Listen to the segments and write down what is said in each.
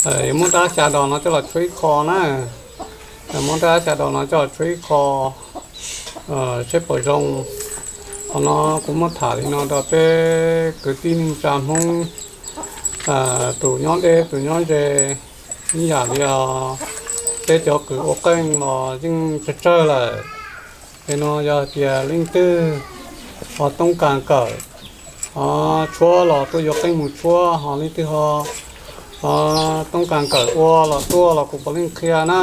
Yuav muab rab xya dos no coj los tshuab ib qho na. Muab rab xya dos no coj los tshuab ib qho, seb puas zoo. Qhov no kuv muab tham li no rau peb kwv tij neej tsa Hmoob, tus nyob deb tus nyob ze, ib yam li os, peb cov kws ua qeej los yeej tsawg tsawg lawm. Es no yog tias leej twg ho toob kas kawm, ho tshuab los tuaj yuav qeej mus tshuab, ho leej twg ho toob kas kawm ua los tuaj los kuv puav leej qhia na.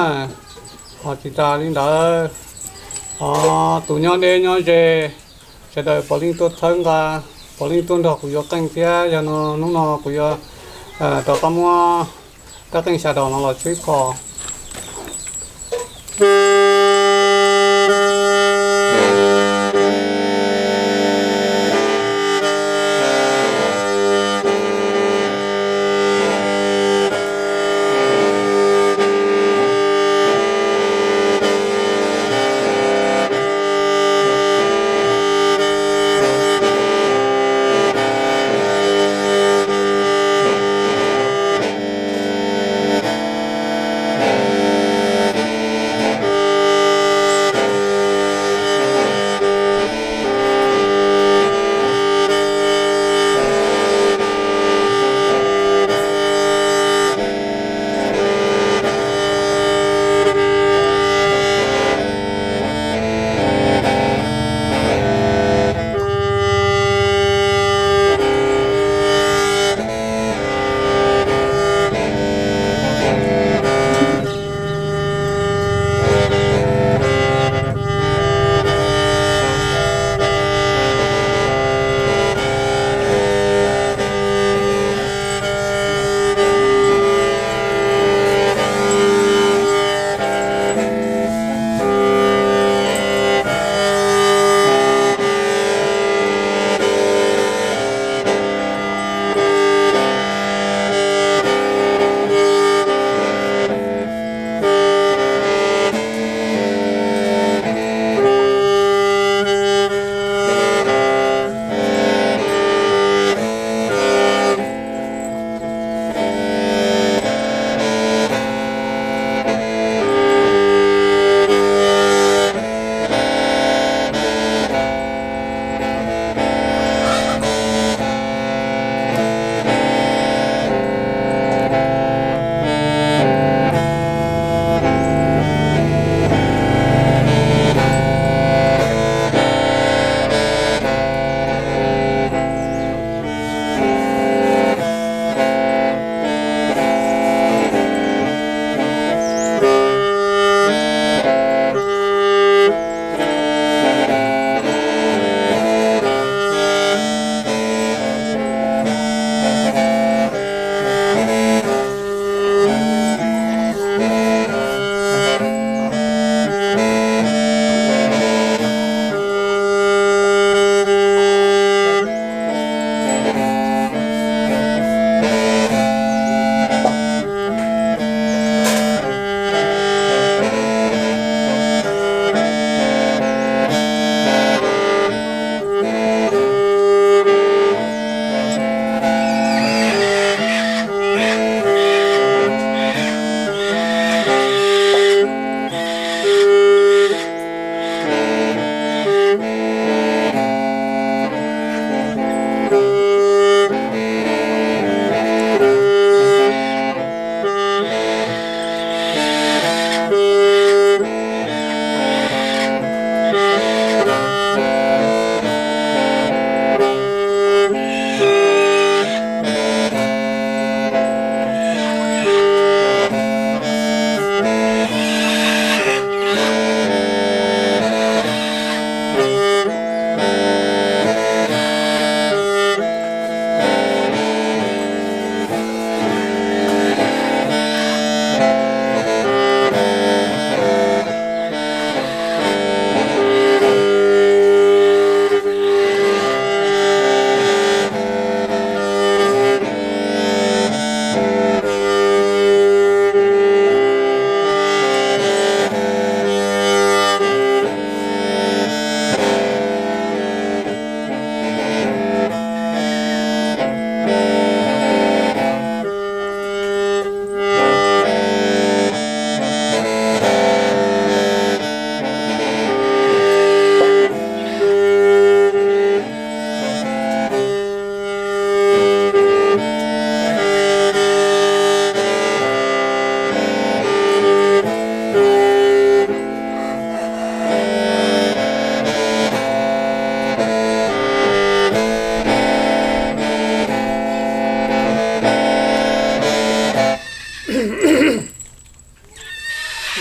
Ho tsis tas li ntawd, ho tus nyob deb nyob ze, sawv daws puav leej tuaj txhawb nqa, puav leej tuaj nrog kuv yuav qeej thiab. Yog no hnub no kuv yuav rov qab muab rab qeej xya dos no los tshuab ib qho.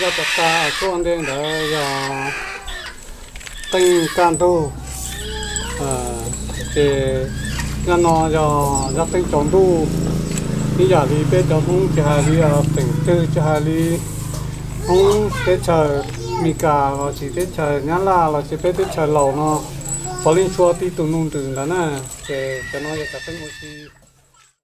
Cov taw tuaj ntej ntawd yog teej kaj ntug, ces zaj no yog zaj teej tsaus ntuj. Ib yam li peb cov Hmoob tsis hais li teem twg, tsis hais li Hmoob teb chaws Amelikas los sis teb chaws Nyab Laj los sis peb teb chaws laus no, puav leej tshuav tib tug nuj nrws ntawd na. Ces cov no yog cov teej ua si.